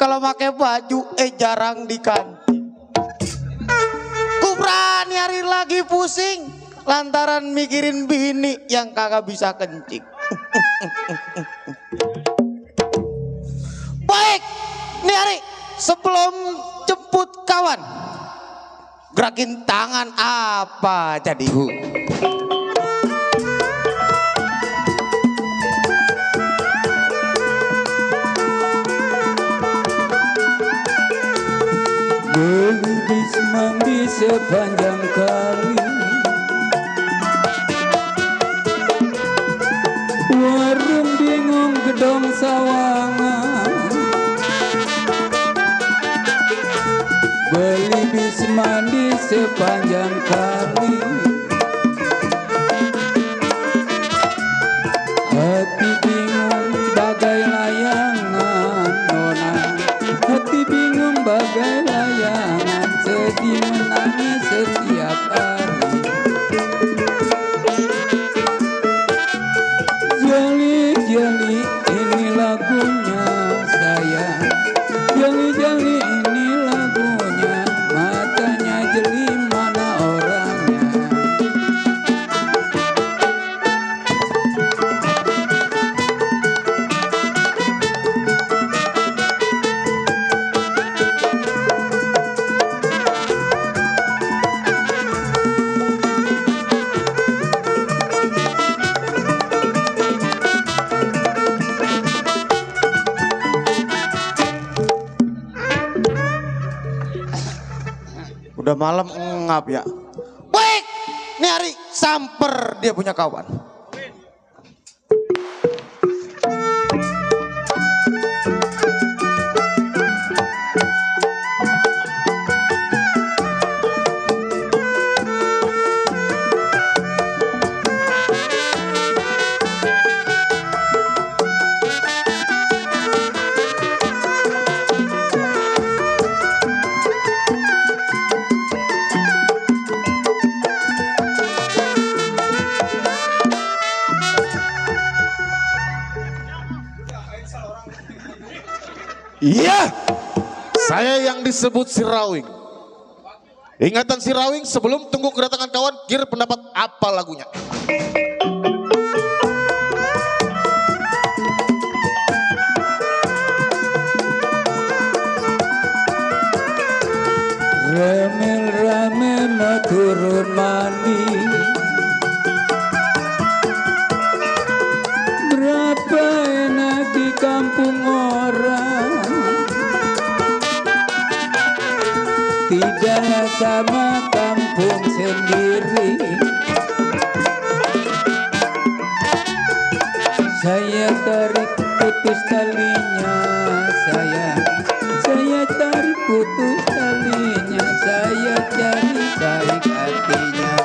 kalau pakai baju jarang di kantin. Ku berani hari lagi pusing lantaran mikirin bini yang kagak bisa kencing. Baik, nih hari sebelum jemput kawan, gerakin tangan apa jadi hu. Gelibis mandi sepanjang kali, warung bingung gedong sawangan. Gelibis mandi sepanjang kali, hati bingung bagai layangan nona. Hati bingung bagai layangan, sedih menangis setiap hari. Jali-jali ini lagunya sayang, jali-jali ini lagunya, matanya jeli mana orangnya. Udah malam ngap ya. Baik, nih hari samper dia punya kawan. Iya, saya yang disebut si Rawing. Ingatan si Rawing sebelum tunggu kedatangan kawan, kira pendapat apa lagunya? Rame-rame mau turun mandi, berapa enak di kampung orang. Tidaklah sama kampung sendiri. Saya tarik putus talinya sayang, saya tarik putus talinya, saya cari baik hatinya.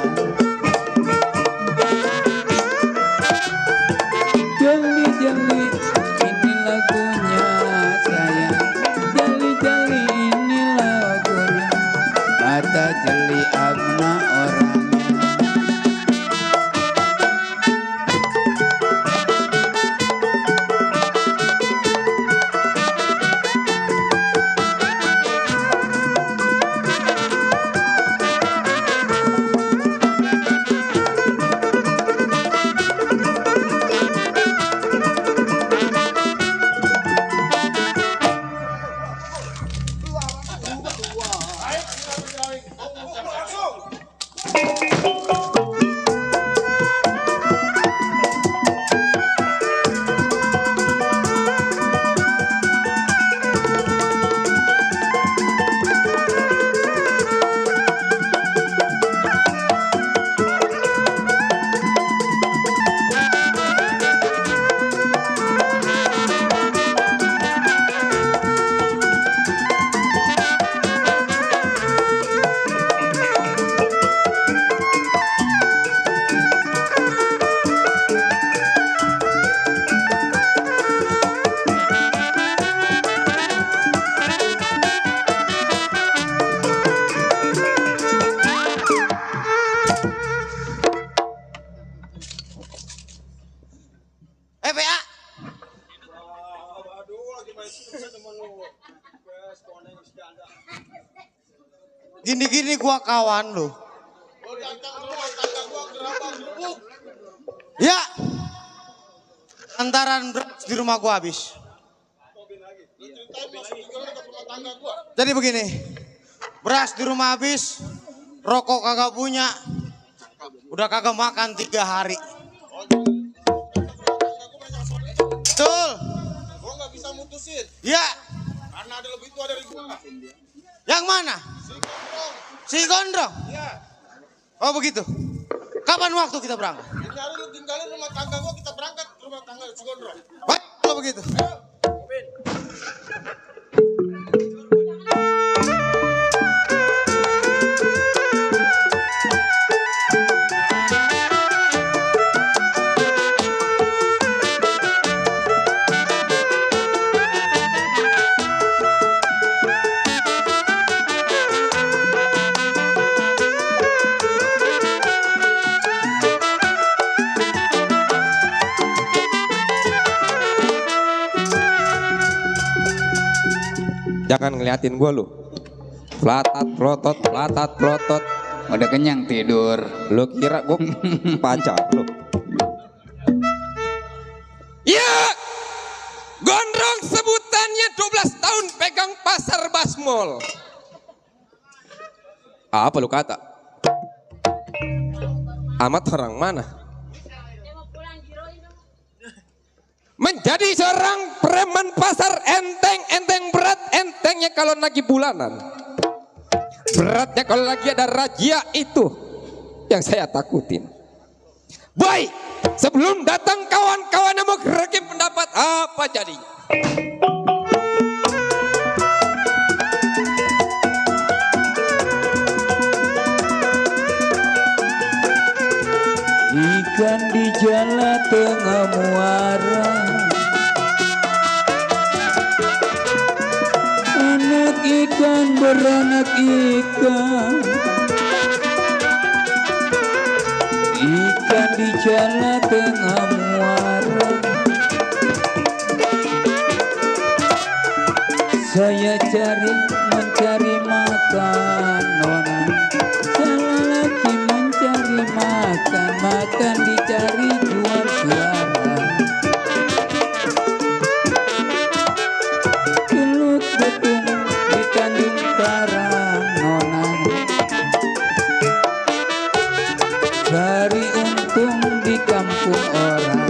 Jali-jali ini lagunya sayang, jali-jali ini lagunya, mata jeli abna orangnya. Gini-gini gua kawan lu. Ya. Antaran beras di rumah gua habis. Jadi begini. Beras di rumah habis, rokok kagak punya. Udah kagak makan 3 hari. Betul. Gua nggak bisa mutusin. Ya. Karena ada lebih tua dari gua. Yang mana? Si Gondrong. Iya. Oh begitu. Kapan waktu kita berangkat? Ini hari lu tinggalin rumah tangga gua, kita berangkat ke rumah tangga si Gondrong. Baik, kalau begitu. Jangan ngeliatin gua lu. Pelatat plotot. Udah kenyang tidur. Lu kira gua pacar lu? Ya, Gondrong sebutannya 12 tahun pegang pasar Basmol. Apa lu kata? Amat orang mana? Menjadi seorang preman pasar enteng berat, entengnya kalau lagi bulanan, beratnya kalau lagi ada razia, itu yang saya takutin. Baik, sebelum datang kawan-kawan yang mau gerakin pendapat, apa jadinya? Ikan di jala tengah muara, anak ikan beranak ikan. Ikan di jala tengah muara, saya mencari makan, nona. Salah lagi mencari makan dicari jual suara. Gelut betung di tanding karang, nona. Cari untung di kampung orang.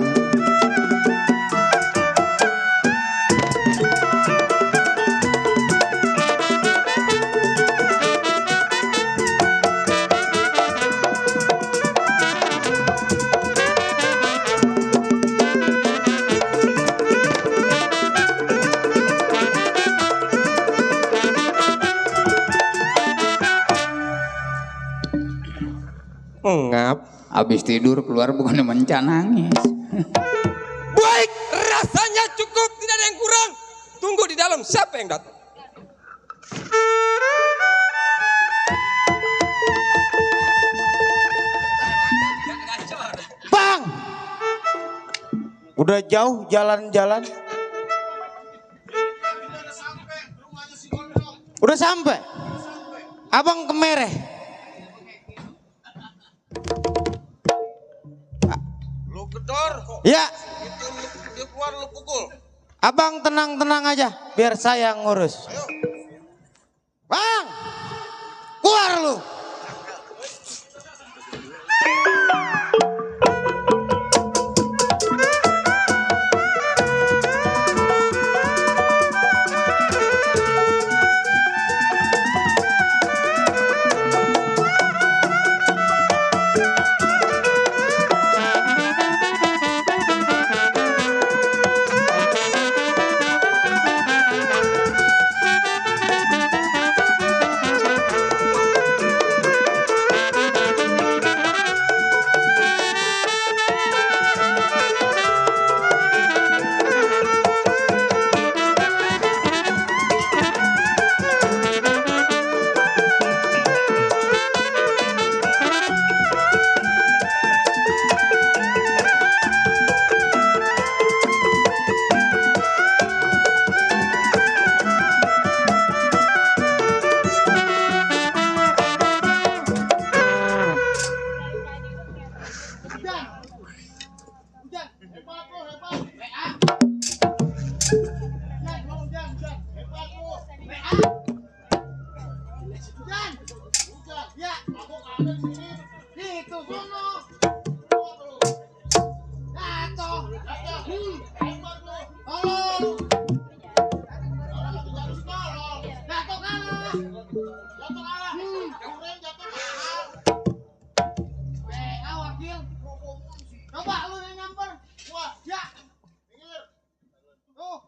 Ngap. Habis tidur keluar bukannya mencan nangis. Baik, rasanya cukup, tidak ada yang kurang. Tunggu di dalam, siapa yang datang? Bang! Udah jauh jalan-jalan. Udah sampai. Abang kemereh. Lu gedor. Ya, Itu dia keluar lu pukul. abang tenang-tenang aja, biar saya ngurus. Ayo. Bang, keluar lu. Coba lu yang nyamper. Wah, ya. Tuh.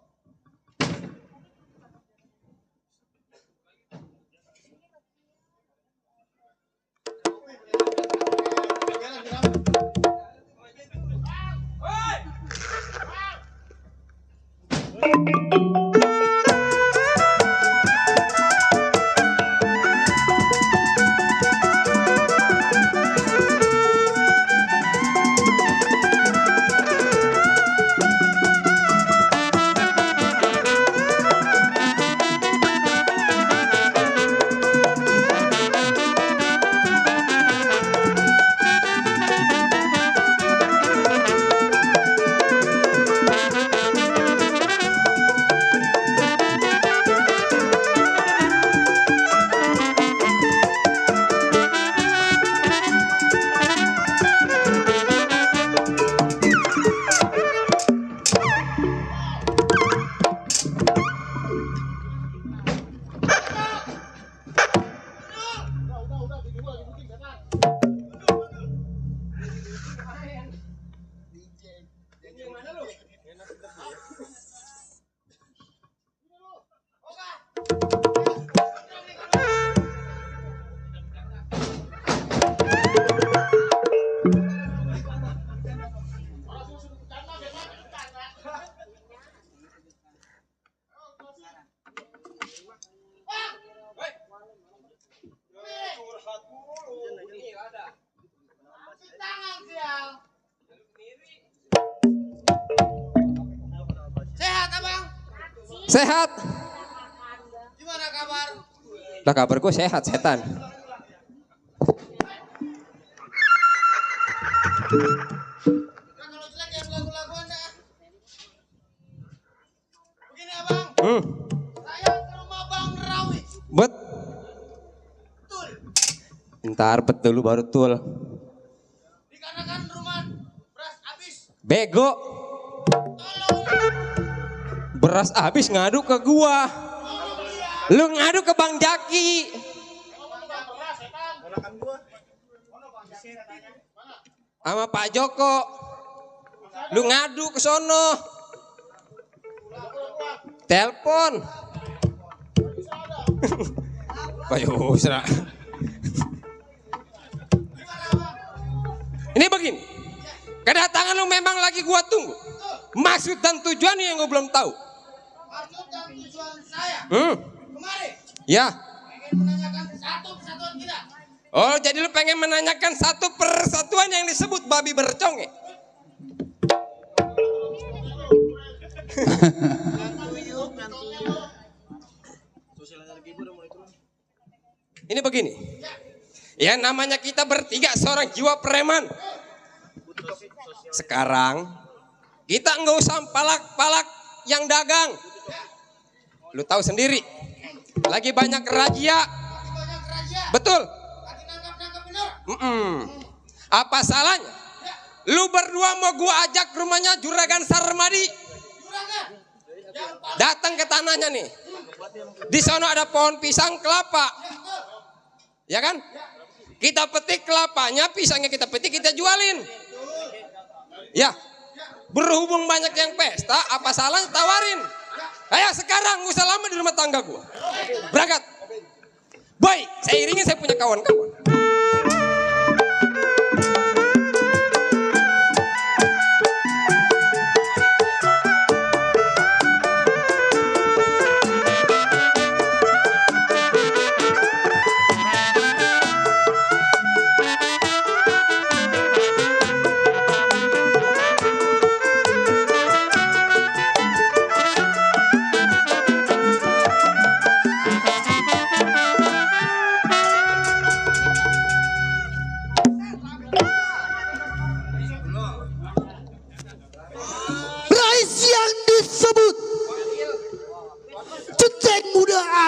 Sehat abang? Sehat. Gimana kabar? Lah kabarku sehat setan. Nah, kalau jelek yang lagu-laguan dah. Begini abang, saya ke rumah Bang Rawi. Betul. Ntar betul lu baru tul. Dikarenakan rumah beras habis. Bego. Tolong. Beras habis ngadu ke gua. Lu ngadu ke Bang Jaki. Sama Pak Joko. Lu ngadu ke sono. Telepon. Pak Yusra. Ini begini. Kedatangan lu memang lagi gua tunggu. Maksud dan tujuan yang gua belum tahu. Maksud dan tujuan saya kemarin. Ya. Pengen menanyakan satu persatuan kita. Oh, jadi lu pengen menanyakan satu persatuan yang disebut babi berconge. Ini begini. Ya namanya kita bertiga seorang jiwa preman. Sekarang kita nggak usah palak-palak yang dagang. Lu tahu sendiri. Lagi banyak razia. Betul. Lagi nangkap-nangkap bener. Apa salahnya? Lu berdua mau gua ajak ke rumahnya Juragan Sarmadi. Juragan. Datang ke tanahnya nih. Di sana ada pohon pisang kelapa. Ya kan? Kita petik kelapanya, pisangnya kita petik, kita jualin. Ya. Berhubung banyak yang pesta, apa salahnya tawarin? Ayo sekarang gak usah lama di rumah tangga gua. Berangkat. Boy, saya iringin, saya punya kawan-kawan.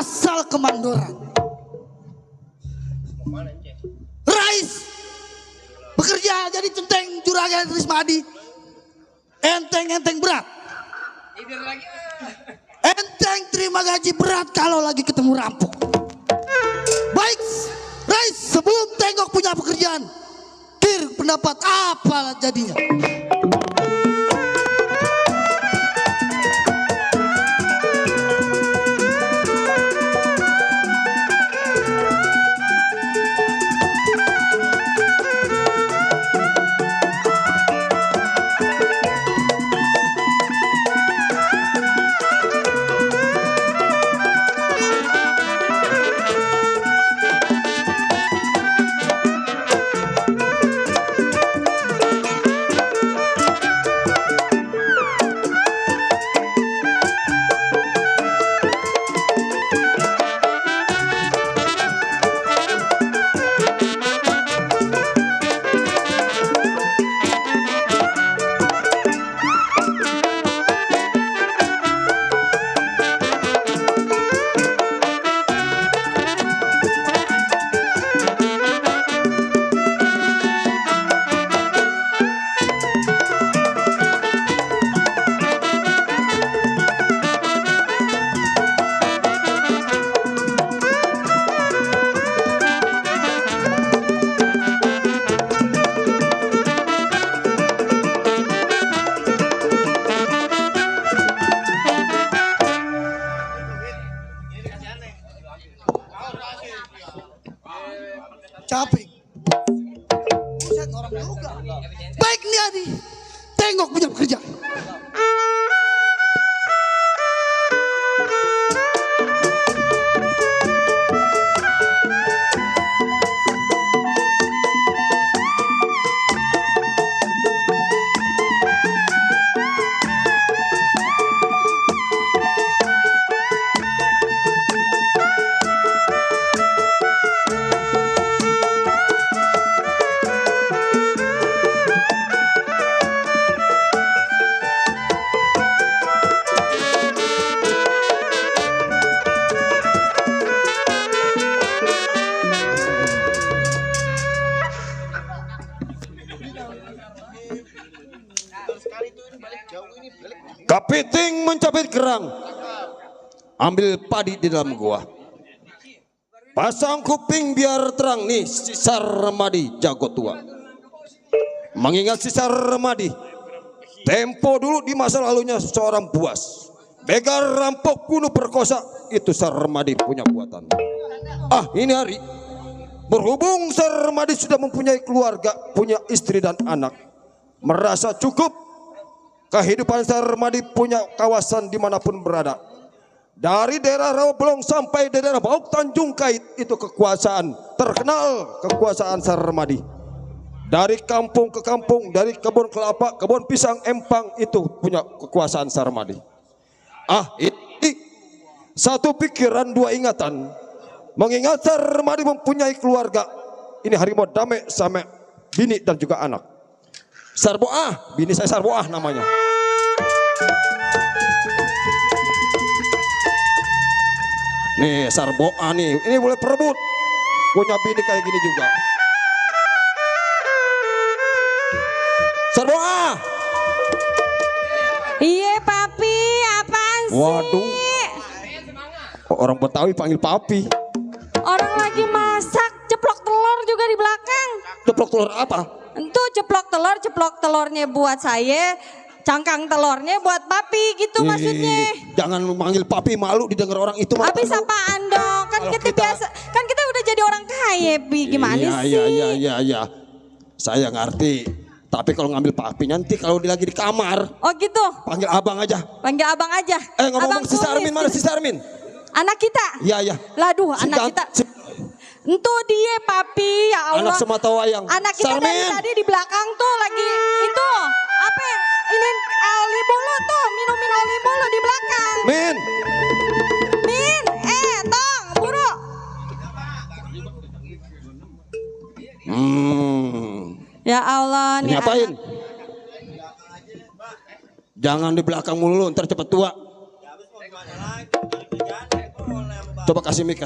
Asal Kemandoran. Rais bekerja jadi centeng Juragan Rismadi. Enteng berat. Enteng terima gaji berat kalau lagi ketemu rampok. Baik, Rais, sebelum tengok punya pekerjaan, Kir pendapat apa jadinya? Capek. Buset, orang juga. Baik nih Adi, tengok punya pekerjaan. Kapiting mencabit kerang, ambil padi di dalam gua. Pasang kuping biar terang nih sisar remadi jago tua. Mengingat sisar remadi, tempo dulu di masa lalunya seorang buas. Begal, rampok, bunuh, perkosa, itu Sar Remadi punya buatan. Ah, ini hari berhubung Sar Remadi sudah mempunyai keluarga, punya istri dan anak, merasa cukup kehidupan Sar Remadi punya kawasan dimanapun berada. Dari daerah Rawabelong sampai daerah Bauk Tanjung Kait, itu kekuasaan terkenal, kekuasaan Sar Remadi. Dari kampung ke kampung, dari kebun kelapa, kebun pisang, empang, itu punya kekuasaan Sar Remadi. Ah, ini satu pikiran dua ingatan. Mengingat Sar Remadi mempunyai keluarga. Ini harimau damai sama bini dan juga anak. Sarboah, bini saya Sarboah namanya. Nih Sarboah nih, ini boleh perebut. Punya bini kayak gini juga. Sarboah. Iya papi, apaan sih? Waduh. Orang Betawi panggil papi. Orang lagi masak, ceplok telur juga di belakang. Ceplok telur apa? Itu ceplok telurnya buat saya, cangkang telurnya buat papi gitu maksudnya. Jangan memanggil papi, malu didengar orang itu. Papi sapaan dong, kan kita biasa, kan kita udah jadi orang kaya, Pi. Gimana sih? Iya. Saya ngerti. Tapi kalau ngambil papi nanti kalau dia lagi di kamar. Oh gitu? Panggil abang aja. Panggil abang aja. Ngomong si Sarmin, mana si Sarmin? Anak kita? Iya. Laduh, anak kita. Itu dia papi, ya Allah. Anak semata wayang. Anak kita dari tadi di belakang tuh lagi itu apa? Ini oli mulu tuh, minum oli mulu di belakang. Min, Tong, buru. Ya Allah, nih ngapain? Jangan di belakang mulu, ntar cepet tua. Coba kasih mic.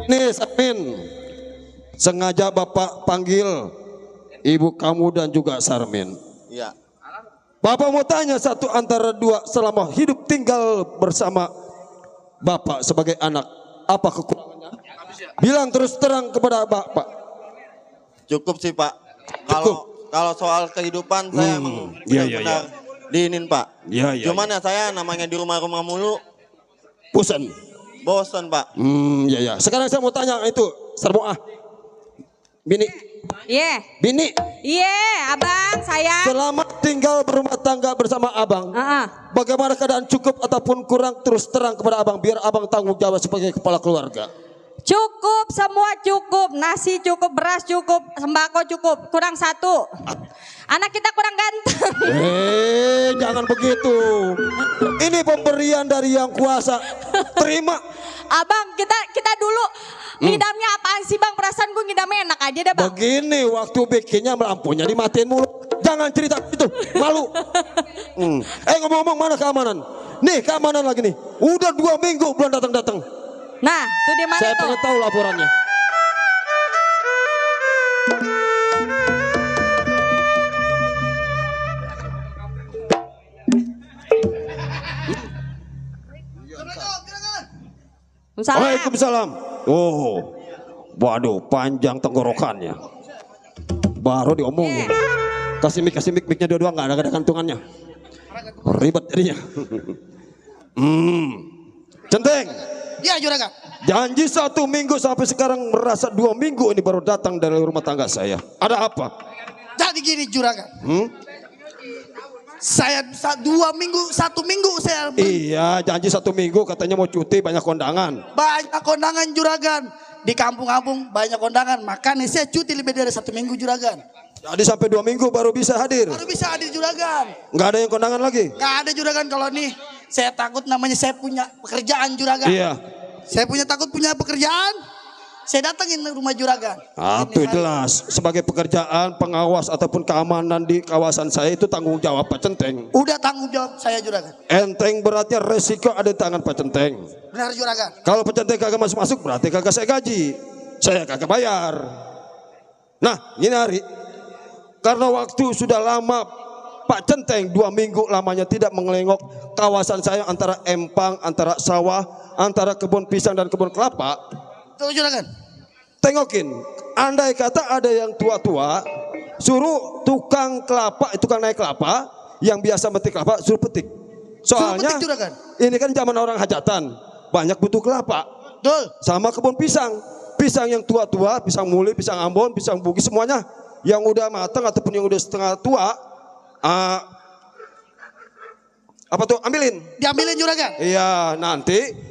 Nih Sarmin, sengaja Bapak panggil ibu kamu dan juga Sarmin. Iya. Bapak mau tanya satu antara dua, selama hidup tinggal bersama Bapak sebagai anak, apa kekurangannya? Bilang terus terang kepada Bapak. Cukup sih Pak. Kalau soal kehidupan saya emang benar-benar diinin Pak. Cuman ya saya namanya di rumah-rumah mulu. Bosan Pak. Iya. Sekarang saya mau tanya itu, Sarboah. Bini. Iya. Bini. Iya, abang, saya. Selama tinggal berumah tangga bersama abang, bagaimana keadaan cukup ataupun kurang terus terang kepada abang biar abang tanggung jawab sebagai kepala keluarga. Cukup, semua cukup. Nasi cukup, beras cukup, sembako cukup. Kurang satu. Anak kita kurang ganteng. Jangan begitu. Ini pemberian dari yang kuasa. Terima. Abang, kita dulu ngidamnya apaan sih bang? Perasaan gue ngidamnya enak aja dah bang. Begini waktu bikinnya lampunya dimatiin mulu. Jangan cerita itu, malu. Ngomong-ngomong mana keamanan? Nih keamanan lagi nih. Udah 2 minggu belum datang-datang. Nah, tuh di mana Saya tuh? pengen tahu laporannya. Waalaikumsalam. Oh, waduh, panjang tenggorokannya. Baru diomongin. Kasih mic micnya dua-dua nggak ada gantungannya. Ribet jadinya. Centeng. Ya juragan. Janji 1 minggu sampai sekarang merasa 2 minggu ini baru datang dari rumah tangga saya. Ada apa? Jadi gini juragan. Saya 1 minggu saya. Iya, janji 1 minggu katanya mau cuti banyak kondangan. Banyak kondangan juragan. Di kampung-kampung banyak kondangan. Makanya saya cuti lebih dari 1 minggu juragan. Jadi sampai 2 minggu baru bisa hadir. Baru bisa hadir juragan. Nggak ada yang kondangan lagi? Nggak ada juragan kalau nih. Saya takut namanya saya punya pekerjaan juragan. Iya. Saya takut punya pekerjaan. Saya datangin rumah juragan. Itu jelas. Sebagai pekerjaan, pengawas ataupun keamanan di kawasan saya itu tanggung jawab Pak Centeng. Udah tanggung jawab saya juragan. Enteng beratnya resiko ada di tangan Pak Centeng. Benar juragan. Kalau Pak Centeng kagak masuk berarti kagak saya gaji. Saya kagak bayar. Nah ini hari. Karena waktu sudah lama Pak Centeng 2 minggu lamanya tidak mengelengok kawasan saya antara empang, antara sawah, antara kebun pisang dan kebun kelapa. Tuh juragan. Tengokin, andai kata ada yang tua-tua, suruh tukang naik kelapa, yang biasa metik kelapa, suruh petik. Soalnya petik, juragan. ini kan zaman orang hajatan, banyak butuh kelapa. Betul. Sama kebun pisang, pisang yang tua-tua, pisang muli, pisang ambon, pisang bugis semuanya, yang udah matang ataupun yang udah setengah tua, ambilin. Diambilin juragan. Iya, nanti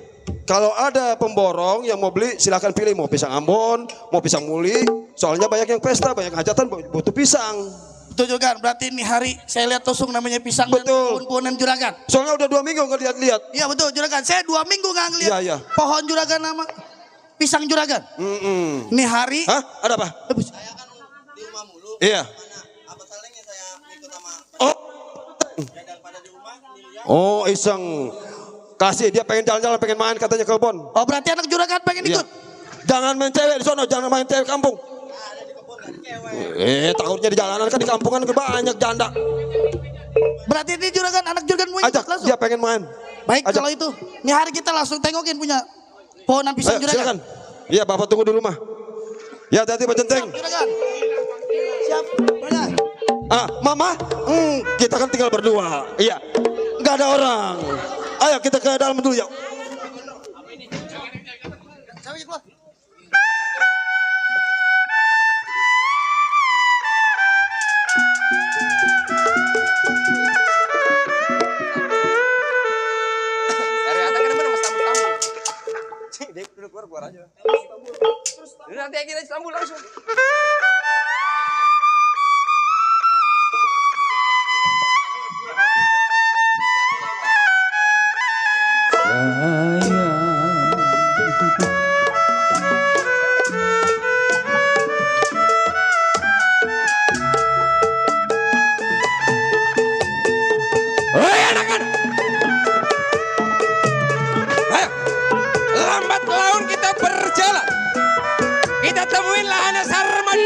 kalau ada pemborong yang mau beli silakan pilih mau pisang ambon, mau pisang muli. Soalnya banyak yang pesta, banyak hajatan butuh pisang. Betul juragan. Berarti ini hari saya lihat tusuk namanya pisang. Betul. Dan pohon-pohonan juragan. Soalnya udah 2 minggu nggak lihat-lihat. Iya betul juragan. Saya 2 minggu nggak ngeliat Iya. pohon juragan nama pisang juragan. Ini hari. Hah? Ada apa? Saya kan di rumah mulu. Iya. Apa salahnya saya ikut sama Oh. daripada di rumah sendirian. Oh, iseng. Kasih dia pengen jalan-jalan, pengen main katanya ke kebun. Oh berarti anak juragan pengen Iya. ikut. Jangan main cewek di sono, jangan main cewek kampung. Takutnya di jalanan kan di kampungan banyak janda. Berarti ini juragan anak juragan mau ikut Ajak, langsung. dia pengen main. Baik Ajak. kalau itu. Ini hari kita langsung tengokin punya pohonan pisang Ayo, juragan. silakan. Iya, Bapak tunggu di rumah. Ya, hati-hati Pak Centeng. Siap juragan. Siap. Juragan. Mama, kita kan tinggal berdua. Iya, nggak ada orang. Ayo kita ke dalam dulu yuk. Nanti kita sambung langsung. Hei anak-anak, ayo, lambat laun kita berjalan. Kita temuin lahan Harapan.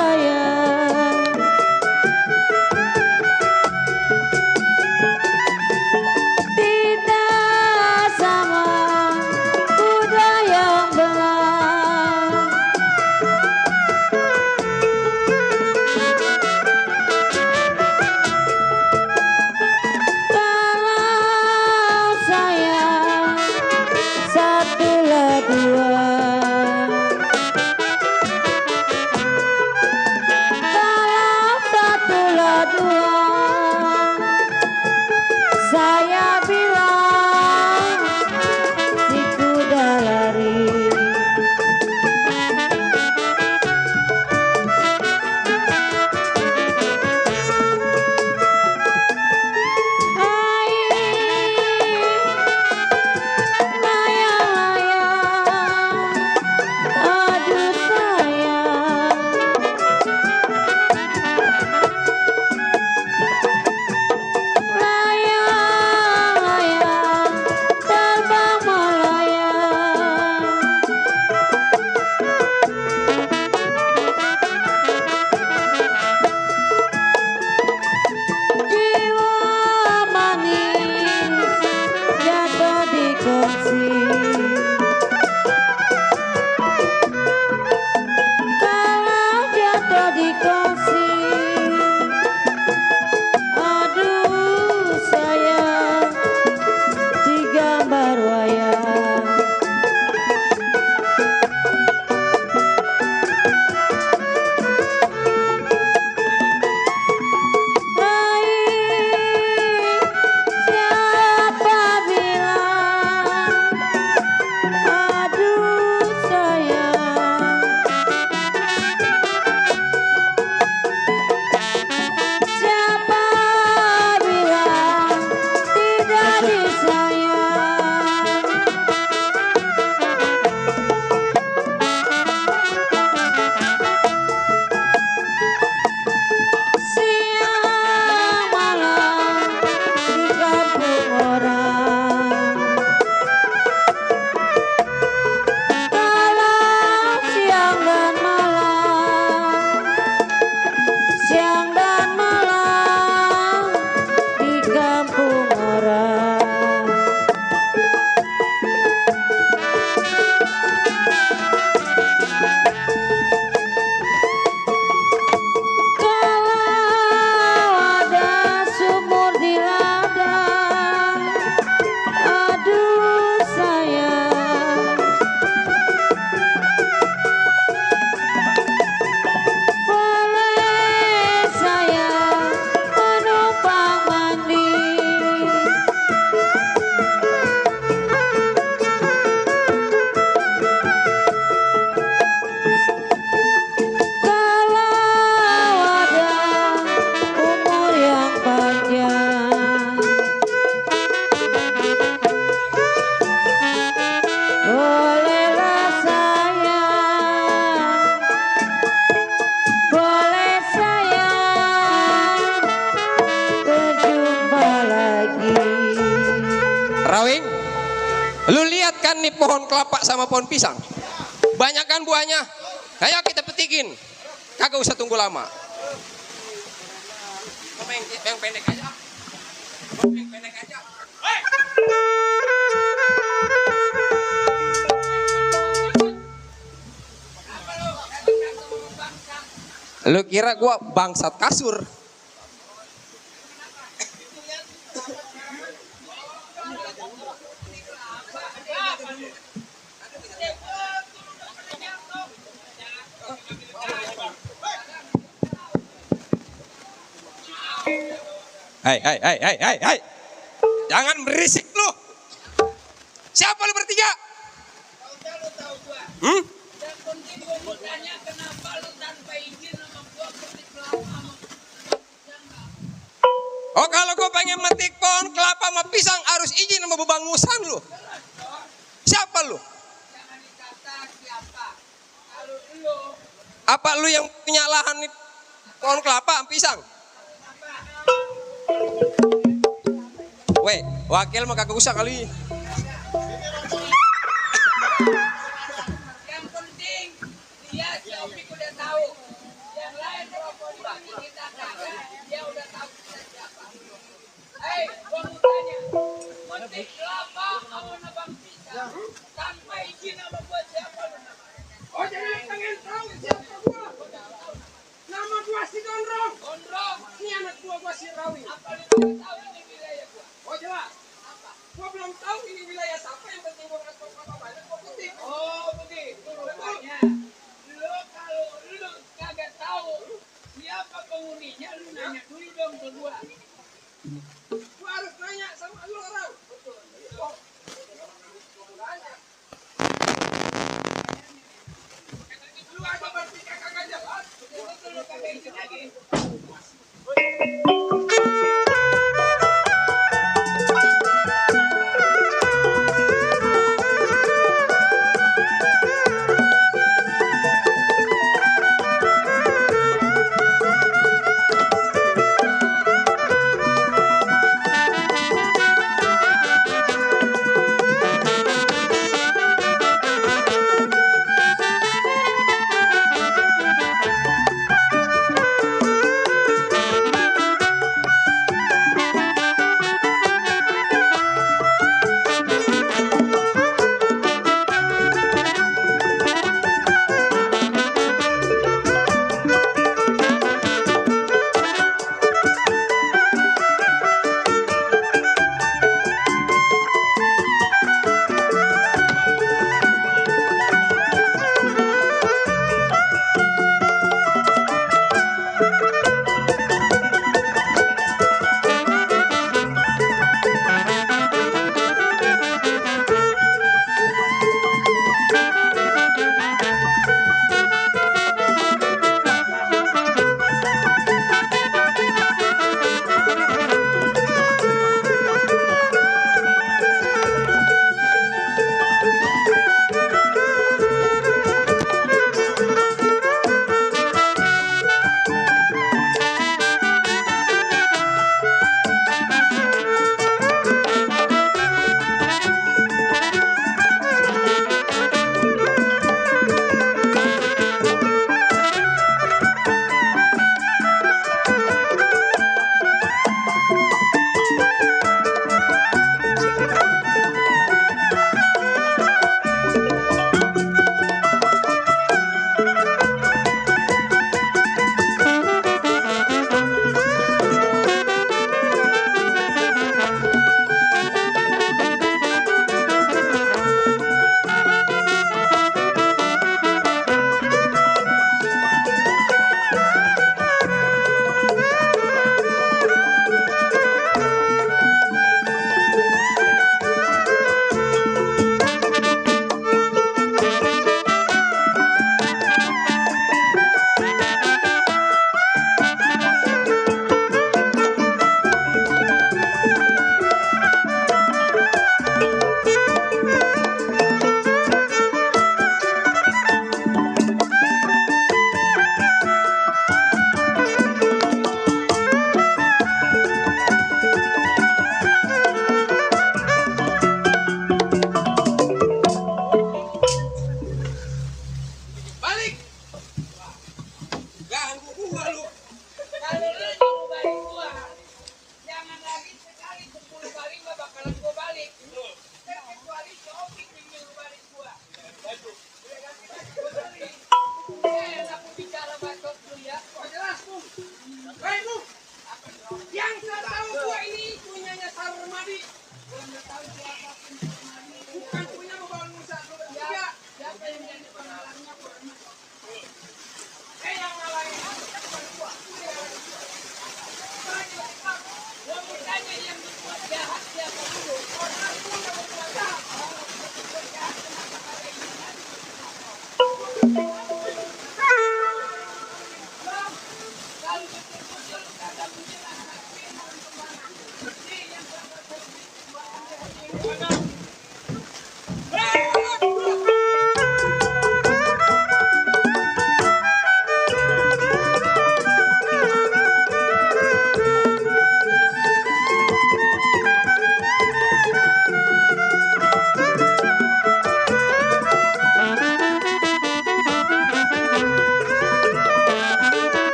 saya. Tidak sama kuda yang belah. Kalau saya satulah dua. Kalau satulah dua, saya bilang si kuda lari. Hai, layang-layang, aduh sayang. Layang-layang, terbang melayang. Jiwa manis jatuh di kursi. Kalau jatuh di kursi, aduh sayang, digambar wayang. Hai, siapa bilang, aduh sayang. Siapa bilang tidak disayang. Siang malam di kampung orang. Kalau siang dan malam, siang dan malam di kampung orang. Kalau ada sumur di ladang, aduh sayang. Boleh saya menumpang mandi. Kalau ada umur yang panjang, bolehlah sayang, boleh sayang, berjumpa lagi. Rawing, lu lihat kan nih pohon kelapa sama pohon pisang? Banyak kan buahnya? Ayo kita petikin. Kagak usah tunggu lama. Yang pendek aja. Yang pendek aja. Lu kira gua bangsat kasur? Hai. Jangan berisik lu. Siapa lu bertiga? Oh, kalau gue pengen metik pohon kelapa sama pisang harus izin sama bebangusan lu. Siapa lu? Apa lu yang punya lahan nih pohon kelapa sama pisang? Weh, wakil mah kagak usah kali. Yang penting dia si Opik udah tahu Nama gua si Gondrong. Ini anak gua si Rawi. Oh jelas. Gua belum tahu ini wilayah siapa, yang penting gua ngasih apa banyak gua putih. Oh begitu. Rupanya. Lu kalau lu kagak tahu siapa penghuninya, lu nanya dulu dong ke gua. Gua harus nanya sama lu orang. Betul. Lu aja berpikir kagak jelas. Lu kagak izin lagi.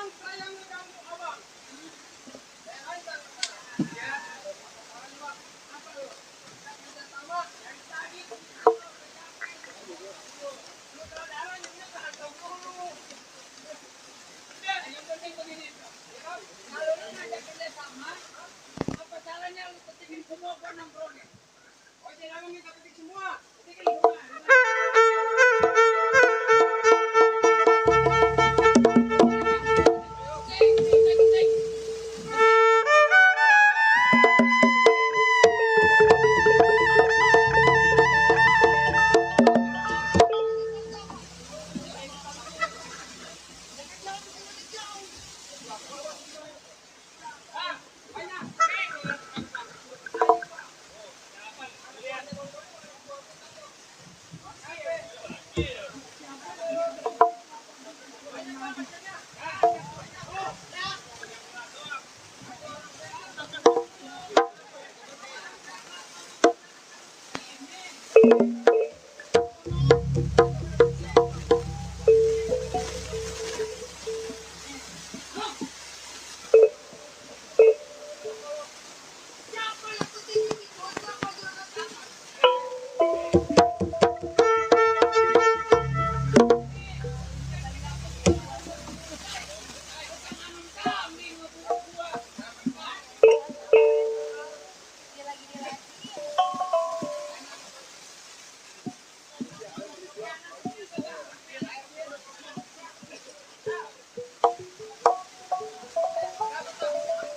Memang saya mengganggu abang. Saya lancar sekarang. Ya. Apa lu? Kita sama dari tadi. Lu darahnya nggak tahu dulu. Udah, yang penting begini. Kalau lu ngajak kerja sama, apa caranya lu petikin semua gua nongkrongnya? Oh, jangan minta petik semua. Petikin semua.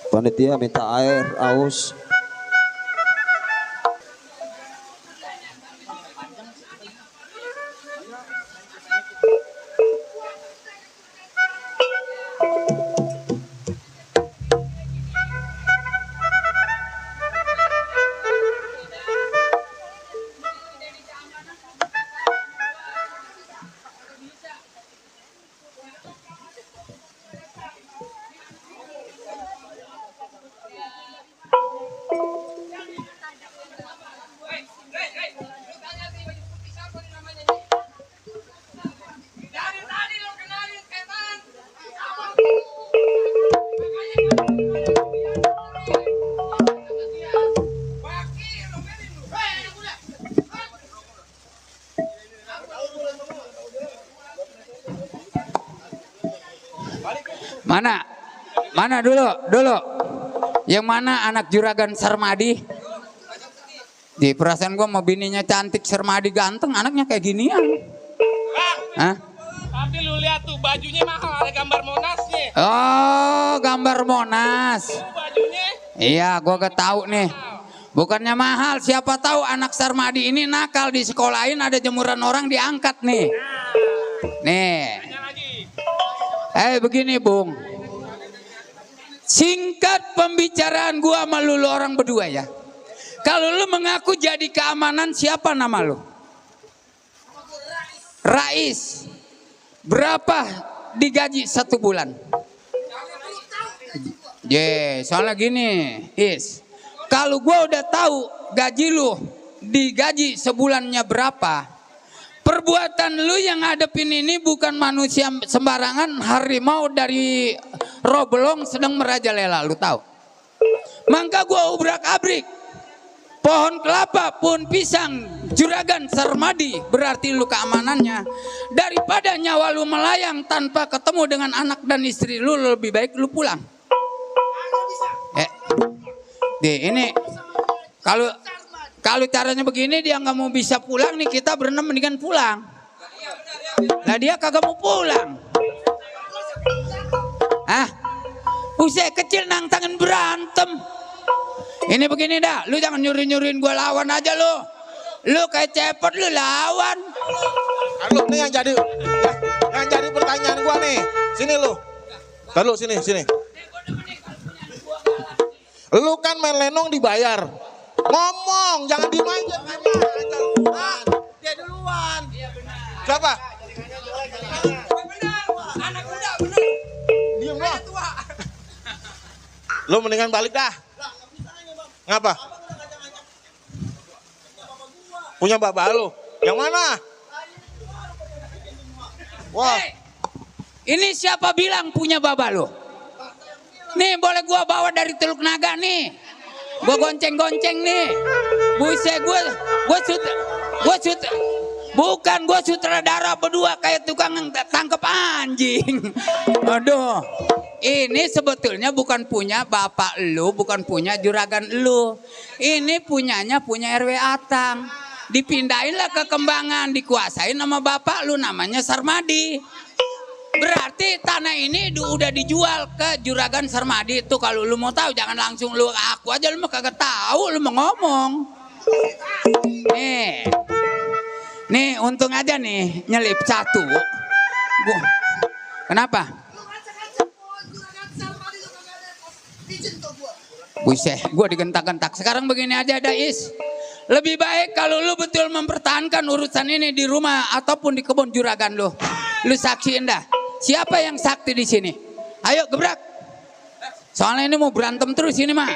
Panitia minta air, aus. Mana dulu. Yang mana anak juragan Sarmadi? Di perasaan gua mau bininya cantik, Sarmadi ganteng, anaknya kayak ginian. Hah? Tapi lu lihat tuh bajunya mahal, ada gambar Monasnya. Oh, gambar Monas. Bajunya. Iya, gua gak tahu nih. Bukannya mahal, siapa tahu anak Sarmadi ini nakal di sekolahin ada jemuran orang diangkat nih. Nih. Begini, Bung. Singkat pembicaraan gua sama lu orang berdua ya. Kalau lu mengaku jadi keamanan, siapa nama lu? Rais. Berapa digaji 1 bulan? Soalnya gini, kalau gua udah tahu gaji lu digaji sebulannya berapa, perbuatan lu yang ngadepin ini bukan manusia sembarangan, harimau dari Roblong sedang merajalela, lu tahu. Maka gua ubrak-abrik pohon kelapa, pohon pisang, juragan Sarmadi, berarti lu keamanannya. Daripada nyawa lu melayang tanpa ketemu dengan anak dan istri lu, lebih baik lu pulang. Ini kalau caranya begini dia nggak mau bisa pulang nih, kita berenam mendingan pulang. Nah dia kagak mau pulang. Usai kecil nang tangan berantem. Ini begini dah, lu jangan nyuruhin gua lawan aja lu. Lu kayak cepet lu lawan. Lu nih yang jadi pertanyaan gua nih. Sini lu. Tahu sini. Lu kan main lenong dibayar. Ngomong, jangan dimanja. Dia duluan. Siapa? Benar, anak muda benar. Diem lo. Lu mendingan balik dah. Ngapa? Punya bapak lu. Yang mana? Wah. Ini siapa bilang punya baba lo? Nih boleh gua bawa dari Teluk Naga nih. Gua gonceng-gonceng nih. Buset bukan gua sutradara berdua kayak tukang tangkep anjing. Aduh. Ini sebetulnya bukan punya bapak lu, bukan punya juragan lu. Ini punya RW Atang. Dipindahinlah ke Kembangan, dikuasain sama bapak lu namanya Sarmadi. Berarti tanah ini udah dijual ke juragan Sarmadi itu. Kalau lu mau tahu jangan langsung lu aku aja, lu mah kagak tahu, lu mau ngomong. Nih untung aja nih nyelip satu. Kenapa? Buset, gue digentak-gentak. Sekarang begini aja Dais. Lebih baik kalau lu betul mempertahankan urusan ini di rumah ataupun di kebun juragan lu. Lu saksiin dah. Siapa yang sakti di sini? Ayo gebrak. Soalnya ini mau berantem terus ini mah.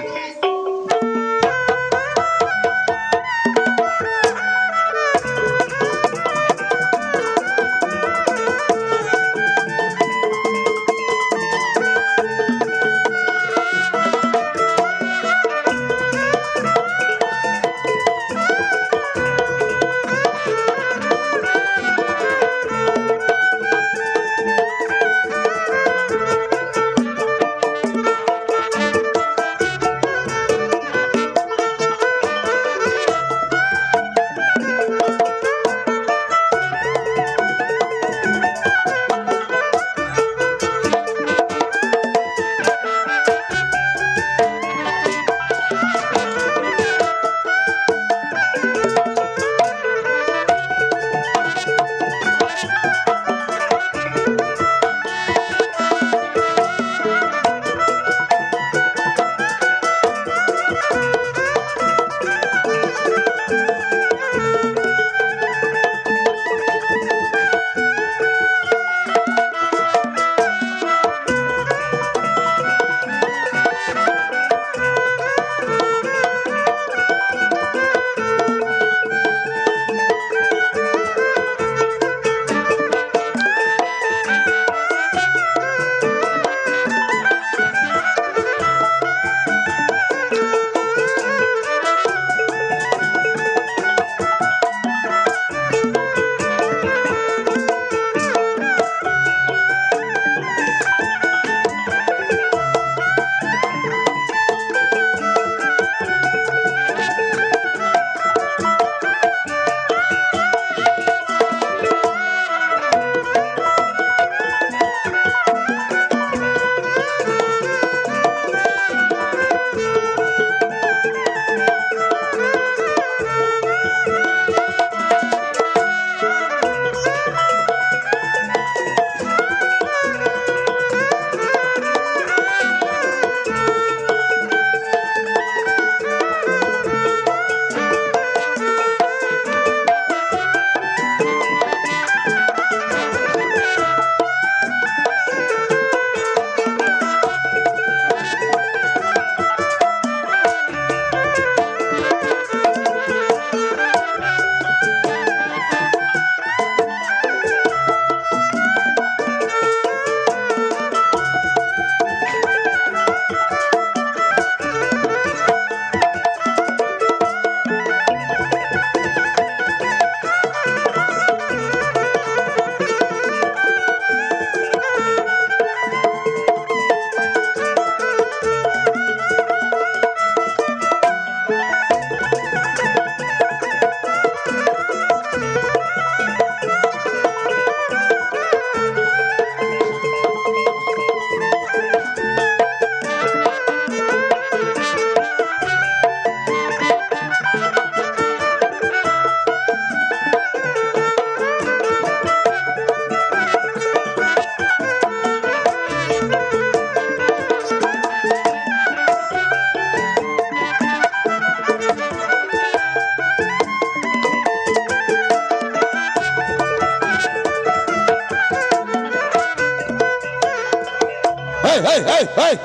Hei,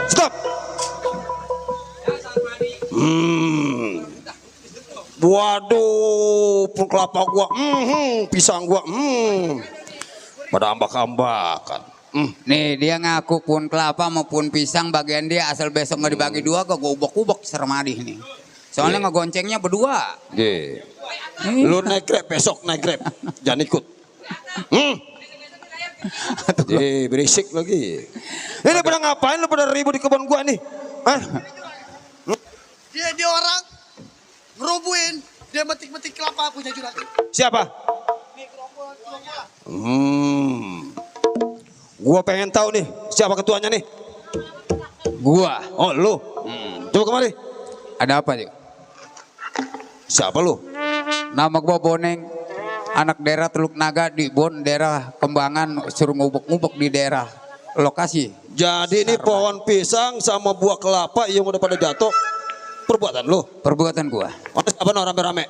stop. Waduh, pun kelapa gua, pisang gua, Pada ambak-ambakan. Nih dia ngaku pun kelapa maupun pisang bagian dia asal besok nggak dibagi dua ke gue ubek-ubek sermadih nih. Soalnya ngegoncengnya berdua. Lu naik grab besok naik grab. Jangan ikut. Berisik lagi. Ini pada ngapain lu pada ribut di kebun gua nih? Dia orang ngerubuin, dia metik-metik kelapa punya juragan. Siapa? Gua pengen tahu nih siapa ketuanya nih. Gua. Oh lu. Coba kemari. Ada apa sih? Siapa lu? Nama gua Boneng. Anak daerah Teluk Naga di Bon, daerah Kembangan, suruh ngubek-ngubek di daerah lokasi. Jadi ini pohon pisang sama buah kelapa yang udah pada jatuh. Perbuatan lu? Perbuatan gua. Apa rame-rame?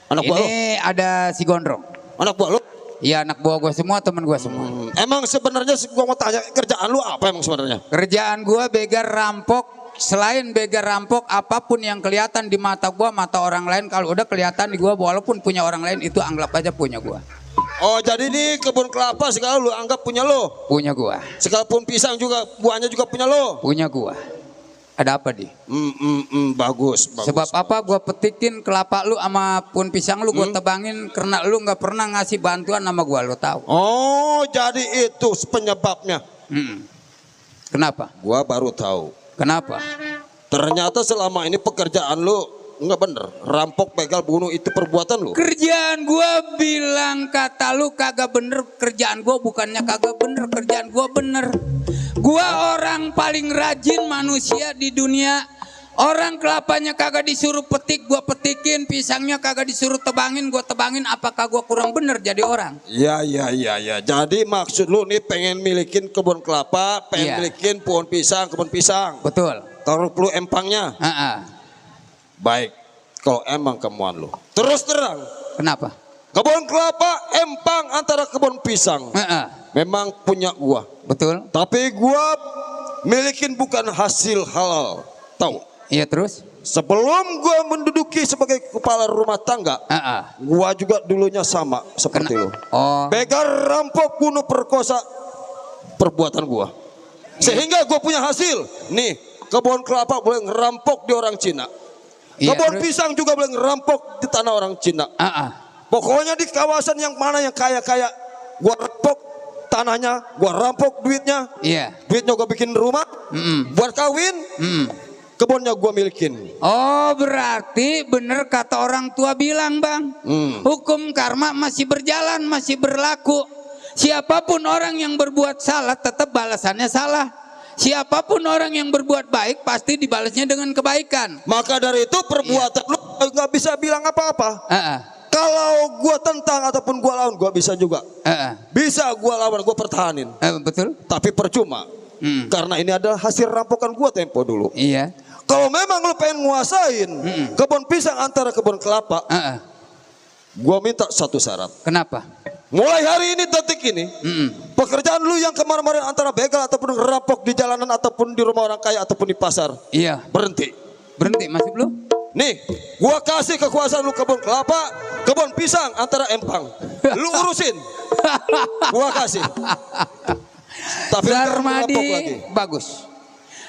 Anak buah lu? Ini ada si Gondrong. Anak buah lu? Iya anak buah gua semua, teman gua semua. Emang sebenarnya gua mau tanya kerjaan lu apa emang sebenarnya? Kerjaan gua begal rampok. Selain begal rampok, apapun yang kelihatan di mata gua, mata orang lain, kalau udah kelihatan di gua, walaupun punya orang lain itu anggap aja punya gua. Oh jadi ini kebun kelapa segala lu anggap punya lo? Punya gua. Sekalipun pisang juga buahnya juga punya lo? Punya gua. Ada apa di? Bagus. Sebab apa? Gua petikin kelapa lu sama pun pisang lu, gua tebangin karena lu nggak pernah ngasih bantuan sama gua, lu tahu? Oh jadi itu penyebabnya? Kenapa? Gua baru tahu. Kenapa? Ternyata selama ini pekerjaan lu nggak bener. Rampok, begal, bunuh itu perbuatan lu. Kerjaan gua bilang kata lu kagak bener. Kerjaan gua bukannya kagak bener. Kerjaan gua bener. Gua orang paling rajin manusia di dunia. Orang kelapanya kagak disuruh petik, gua petikin. Pisangnya kagak disuruh tebangin, gua tebangin. Apakah gua kurang bener jadi orang? Ya. Jadi maksud lu nih pengen milikin kebun kelapa, pengen milikin pohon pisang, kebun pisang. Betul. Taruh perlu empangnya. Baik, kalau emang kemuan lu. Terus terang. Kenapa? Kebun kelapa, empang antara kebun pisang. Memang punya gua. Betul. Tapi gua milikin bukan hasil halal. Tahu? Iya terus? Sebelum gua menduduki sebagai kepala rumah tangga, gua juga dulunya sama seperti lu. Begal, rampok, bunuh, perkosa, perbuatan gua. Sehingga gua punya hasil. Nih, kebun kelapa boleh ngerampok di orang Cina. Kebun pisang juga boleh ngerampok di tanah orang Cina. Pokoknya di kawasan yang mana yang kaya-kaya, gua rampok tanahnya, gua rampok duitnya. Duitnya gua bikin rumah, buat kawin. Kebunnya gua milikin. Oh berarti bener kata orang tua bilang bang, hukum karma masih berjalan, masih berlaku. Siapapun orang yang berbuat salah tetap balasannya salah. Siapapun orang yang berbuat baik pasti dibalasnya dengan kebaikan. Maka dari itu perbuatan lu nggak bisa bilang apa-apa. Kalau gua tentang ataupun gua lawan, gua bisa juga. Bisa gua lawan, gua pertahanin. Betul. Tapi percuma. Karena ini adalah hasil rampokan gua tempo dulu. Iya. Kalau memang lu pengen nguasain kebun pisang antara kebun kelapa, gua minta satu syarat. Kenapa? Mulai hari ini detik ini, pekerjaan lu yang kemarin-kemarin antara begal ataupun ngerampok di jalanan ataupun di rumah orang kaya ataupun di pasar, berhenti. Berhenti masih belum? Nih, gua kasih kekuasaan lu kebun kelapa, kebun pisang antara empang. Lu urusin. Gua kasih. Tapi Darmadi bagus.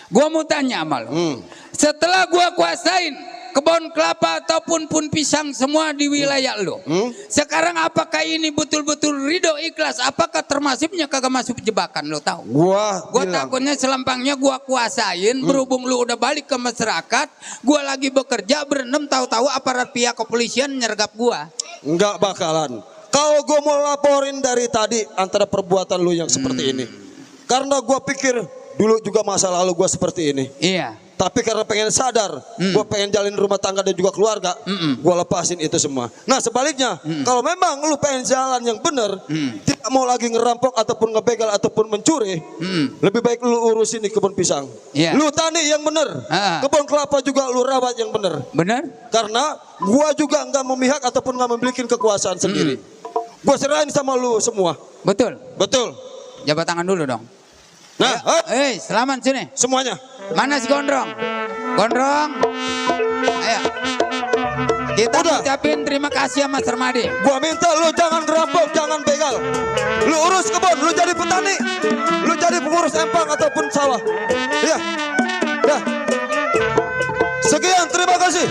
Gua mau tanya sama lu. Setelah gua kuasain kebun kelapa ataupun pun pisang semua di wilayah lu. Sekarang apakah ini betul-betul ridho ikhlas? Apakah termasuknya kagak masuk jebakan lo tahu? Gua takutnya selampangnya gua kuasain, berhubung lu udah balik ke masyarakat, gua lagi bekerja berenam tahu-tahu aparat pihak kepolisian nyergap gua. Enggak bakalan. Kalau gua mau laporin dari tadi antara perbuatan lu yang seperti ini. Karena gua pikir dulu juga masa lalu gua seperti ini. Iya. Tapi karena pengen sadar, gue pengen jalin rumah tangga dan juga keluarga, gue lepasin itu semua. Nah sebaliknya, kalau memang lu pengen jalan yang benar, tidak mau lagi ngerampok ataupun ngebegal ataupun mencuri, lebih baik lu urusin di kebun pisang. Lu tani yang benar, kebun kelapa juga lu rawat yang benar. Benar? Karena gue juga nggak memihak ataupun nggak memiliki kekuasaan sendiri. Gue serahin sama lu semua. Betul? Betul. Jabat tangan dulu dong. Nah, selamat sini. Semuanya. Mana si Gondrong? Gondrong. Ayo. Kita Udah. ucapin terima kasih sama Mas Ramadi. Gua minta lu jangan ngerampok, jangan begal. Lu urus kebun, lu jadi petani, lu jadi pengurus empang ataupun sawah. Ya, ya. Sekian, terima kasih.